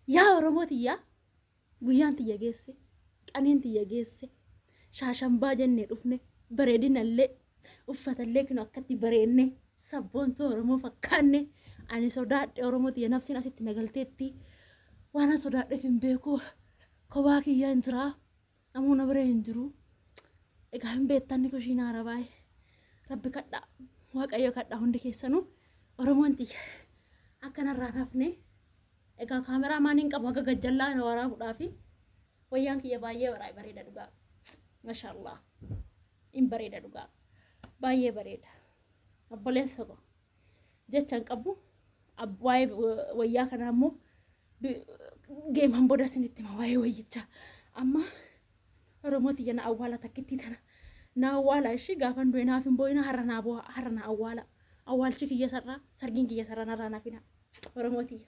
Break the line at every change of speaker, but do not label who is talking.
Yaa Oromoo tiyyaa, guyyaan tiyya geesse, qaniin tiyya geesse, shaashambaa jennee dhufne, bareedinallee uffatallee kinu akkatti bareenne, sabboontuu Oromoo fakkaanne. Ani sodaadhe, Oromoo tiyya, nafsiin asitti nagalteetti. Waan an sodaadheef hin beeku. Kophaa kiyyaa hin jiraa, namoonni bira hin jiru. Egaa hin beektanni kushiinaa arabaa'e. Rabbi kadhaa, Waaqayyo kadhaa, hundi keessanuu Oromoon tiyya akkanarraan hafne. Egaa kaameraa maaniin qabu haga gajjallaa na waraabuudhaafi. Wayyaan kiyya baay'ee bareeda dhugaa. Mashaallah. In bareeda dhugaa. Baay'ee bareeda. Obboleessa koo, jecha hin qabu. Waa'ee wayyaa kanaa immoo geeman booda isinitti hima waa'ee wayyichaa. Amma Oromoo tiyya, na awwaala, takkittii tana. Na awwaala ishii, gaafan du'e naaf hin boo'ina, har'a naa boo'a, har'a na awwaala. Awwaalchi kiyya sarraa, sargiin kiyya sarraa, narraa naaf hina. Oromoo tiyya.